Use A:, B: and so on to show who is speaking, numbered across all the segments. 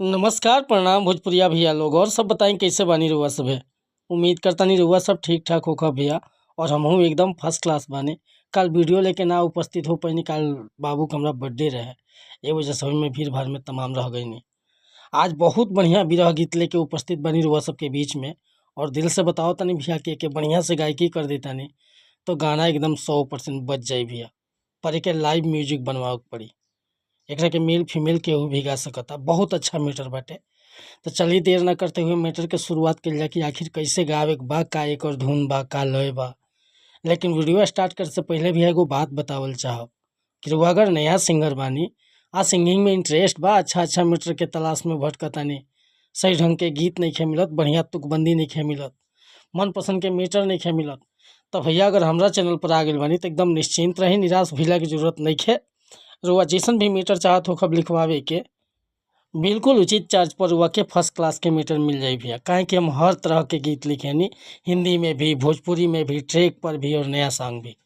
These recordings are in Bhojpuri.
A: नमस्कार, प्रणाम भोजपुरिया भैया लोग। और सब बताई कैसे बानी रउआ सभे। उम्मीद करतानी रउआ सब ठीक ठाक होखब भैया और हमहू एकदम फर्स्ट क्लास बानी। कल वीडियो लेके ना उपस्थित हो पैनी, कल बाबू के हमरा बर्थडे रहे, ए वजह से ओहिमे भीड़ भाड़ में तमाम रह गईनी। आज बहुत बढ़िया विरह गीत लेके उपस्थित बानी रउआ सबके बीच में और दिल से बताओ तनी भैया के बढ़िया से गायकी कर देतानी तो गाना एकदम 100% बज जाई भैया। पर एके लाइव म्यूजिक बनवावे के पड़ी। एकरा के मेल फीमेल केहू भी गा सकता, बहुत अच्छा मैटर बाटे। तो चलिए देर ना करते हुए मैटर के शुरुआत कइल जाए कि आखिर कैसे गावे के बा, का एकर धुन बा, का लय बा। लेकिन वीडियो स्टार्ट करे से पहले भी एगो बात बतावल चाहब कि रउआ अगर नया सिंगर बानी आ सिंगिंग में इंटरेस्ट बा, अच्छा अच्छा मैटर के तलाश में भटकतानी, सही ढंग के गीत नइखे मिलत, बढ़िया तुकबंदी नइखे मिलत, मनपसंद के मैटर नइखे मिलत, तो भैया अगर हमरा चैनल पर आ गइल बानी तो एकदम निश्चिंत रही, निराश भइला के जरूरत नइखे। रउआ जैसन भी मीटर चाहत होखब लिखवावे के, बिल्कुल उचित चार्ज पर रउआ के फर्स्ट क्लास के मीटर मिल जाई भैया। काहे कि हम हर तरह के गीत लिखेनी, हिंदी में भी, भोजपुरी में भी, ट्रैक पर भी और नया सॉन्ग भी,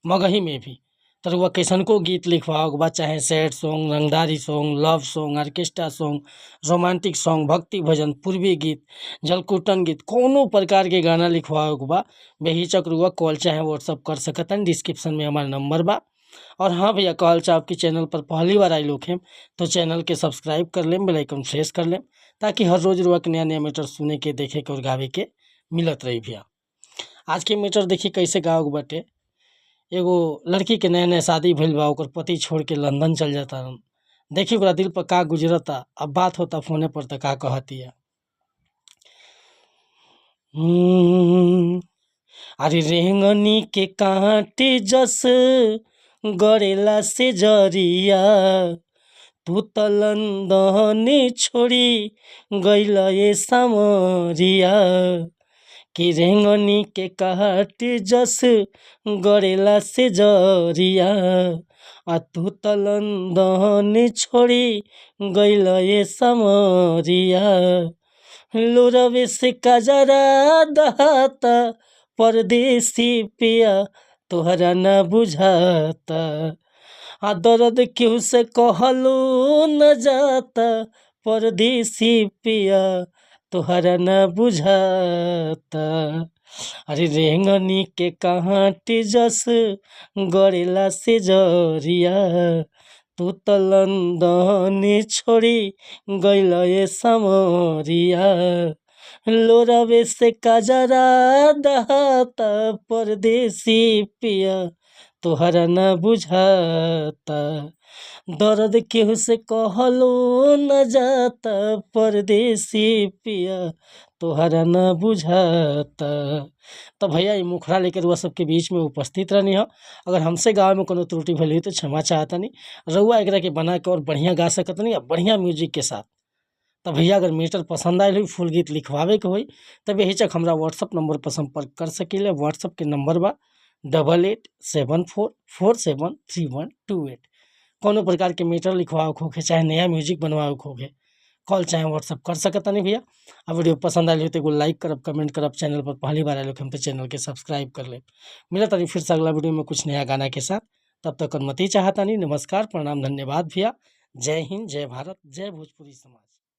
A: मगही में भी। तो रउआ कैसनको गीत लिखवावे के बा, चाहे सैड सॉन्ग, रंगदारी song, love song, orchestra song, romantic song, भक्ति भजन, पूर्वी गीत, जलकुटन गीत, कौनो प्रकार के गाना लिखवावे के बा बेहिचक रउआ कॉल चाहे व्हाट्सअप कर सकतन। डिस्क्रिप्शन में हमार नंबर बा। और हाँ भैया, कहल चाहब कि चैनल पर पहली बार आइल होखेम तो चैनल के सब्सक्राइब कर लेम, बेल आइकन प्रेस कर लेम, ताकि हर रोज़ रउआ के नया नया मैटर सुने के, देखे के और गावे के मिलत रही भैया। आज के मैटर देखिए कैसे गावे के बाटे। एगो लड़की के नया नया शादी भइल बा, ओकर पति छोड़ के लंदन चल जाता। देखिए ओकरा दिल पर का गुजरता। अब बात होता फोने पर त का कहतिया। अरे रेंगनी के कांटे जस गरेला से जरिया, तू त लंदन छोड़ी गइल ए सामरिया। कि रेंगनी के कांटे जस गरेला से जरिया, आ तू त लंदन छोड़ी गइल ए सामरिया। लोरवे से कजरा दहाता, परदेसी पिया तोहरा न बुझाता। आ दर्द केहू से कहलो न जाता, परदेसी पिया तोहरा न बुझाता। अरे रेंगनी के कांटे जस गरेला से जरिया, तू त लंदन छोड़ी गइल ए सामरिया। लोरवे से कजरा दहाता, परदेसी पिया तोहरा न बुझाता। दर्द केहू से कहलो न जाता, परदेसी पिया तोहरा न बुझाता। तो भैया ई मुखड़ा लेकर रउआ सबके बीच में उपस्थित रहनी ह। अगर हमसे गावे में कोनो त्रुटि भइल होई तो क्षमा चाहतनी। रउआ एकरा के बना के और बढ़िया गा सकतनी और बढ़िया म्यूजिक के साथ। तो भैया अगर मैटर पसंद आयल होई, फुल गीत लिखवावे के होई त बेहिचक हमरा व्हाट्सअप नंबर पर संपर्क कर सकीले। व्हाट्सअप के नंबर बा 8874473128। कौनो प्रकार के मैटर लिखवावे के होखे, चाहे नया म्यूजिक बनवावे के होखे, कॉल चाहे व्हाट्सअप कर सकतानी भैया। आ वीडियो पसंद आयल हो तो एगो लाइक करब, कमेंट करब। चैनल पर पहली बार आयल होखेम तो चैनल के सब्सक्राइब कर लेब। मिलत तानी फिर से अगला वीडियो में कुछ नया गाना के साथ। तब तक अनुमति चाहतानी। नमस्कार, प्रणाम, धन्यवाद भैया। जय हिंद, जय भारत, जय भोजपुरी समाज।